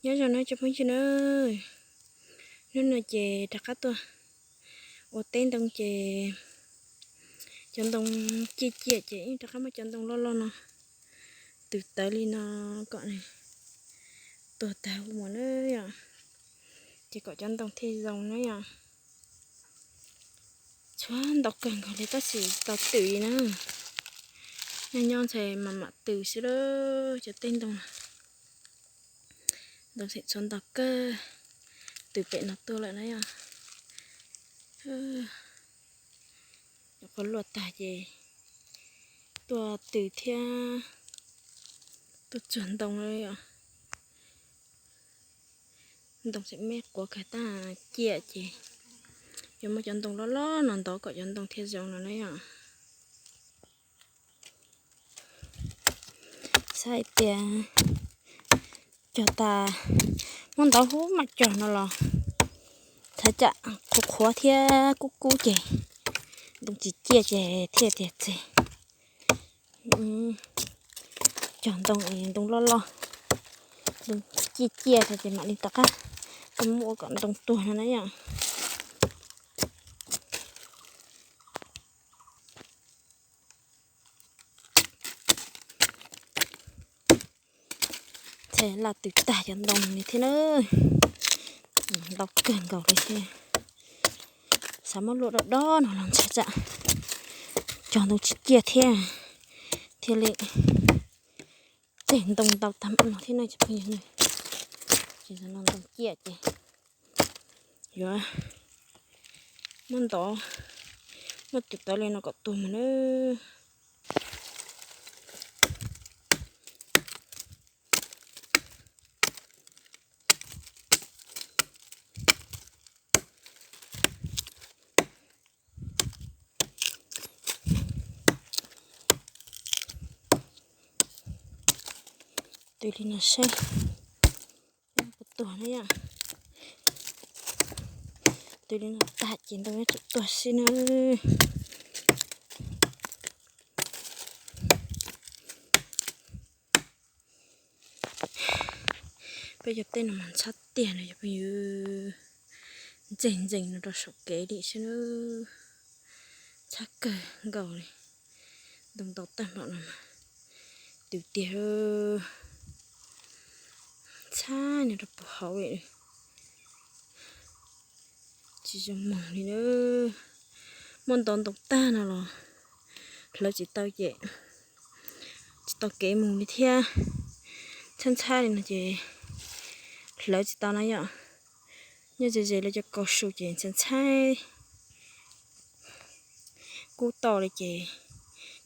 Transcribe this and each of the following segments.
Nyob zoo na cov phooj ywg na, hnub no ces rov qab tuaj ua teb ntoo ces cov ntoo ciaj ciaj ces rov qab muab cov ntoo loj loj no twm tawv li no kom tuag tag mus na yom, ces kom cov ntoo thiaj zoo na yom. Tshuav ntau kawg nkaus li tab sis tsis tau twm li na. Nyob nyob ntshai mam mam twm xwb lawm cov teb ntoo. Ntoo tseem tshuav ntau kawg, twm pem no tuaj lawm na yom. Nyuam qhuav luaj tag ces tuaj twm thiab tuaj tsuag ntoo lawm yom. Ntoo tseem me quav kawg tag ciaj ces yuav muab cov ntoo loj loj no ntov kom cov ntoo thiaj zoo no na yom. Saib hais tias cog tas, muab ntov huv mam cog no los thaj tsam qhuav qhuav thiab kub kub ces ntoo tsis ciaj ces thiaj tias tseg. Cog ntoo es ntoo loj loj, ntoo ciaj ciaj ces mam li rov qab tuaj muab ua kom ntoo tuag no na yom. Ntshai laj twm tag cov ntoo li thiab na. Ntau kawg nkaus li thiab. Xav muab luaj dob dob no los ntshai tsam cog ntoo tsis ciaj thiab, thiaj li tseg ntoo ntau tag no thiab na cov phooj ywg. Ces no ntoo ciaj ces yuav muab ntov, muab twm tawv li no kom tuag mus na. Twm li no saib puas tuag na yom. Twm li no tag ces ntoo yuav tsum tuag xwb na. Peb cov teb no mas ntxhab tiag no cov phooj ywg, ntxeeg ntxeeg no rau saum kev li xwb na. Ntxhab kawg nkaus li. Ntoo ntau tag npaum no mas twm tiag, ntxhab nws rau puag hauv li. Tsis zoo moog li na. Muab ntov ntoo tag no los hlawv tsis tau ces tsis tau kev mus li thiab. Ntxhab ntxhab li no ces hlawv tsis tau na yom. Nyob ze ze lawv cov kaus su ces ntxhab ntxhab kub toj li ces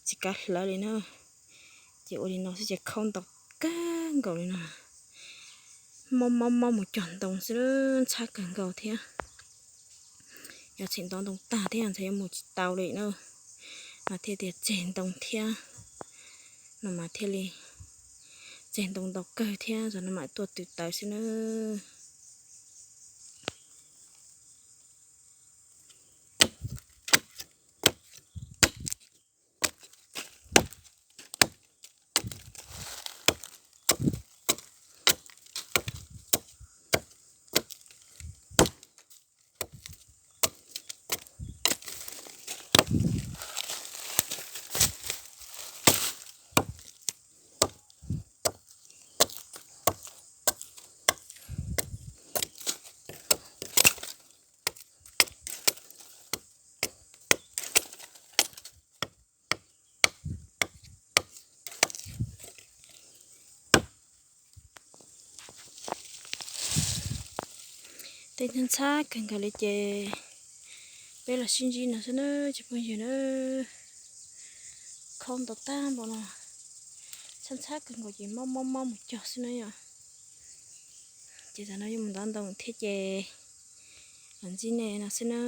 tsis kav hlawv li na. Ces ua li no xwb ces khaub ntau kawg nkaus li no, mob mob mob mus cog ntoo xwb, ntxhab kawg nkaus thiab. Yog tseem ntov ntoo tag thiab ntxhab yuav mus tsis tau li na, mas thiaj tias tseg ntoo thiab, no mas thiaj li tseg ntoo ntau kawg thiab, no mas tuaj twm tawv xwb na. Tej ntxhab ntxhab kawg nkaus li ces peb los sib ntsib no xwb na cov phooj ywg na. Khaub ntau tag npaum no, ntxhab ntxhab kawg nkaus ces mob mob mob mus cog xwb na yom. Ces tam no yuav mus ntov ntoo thiab ces los ntsib nej no xwb na.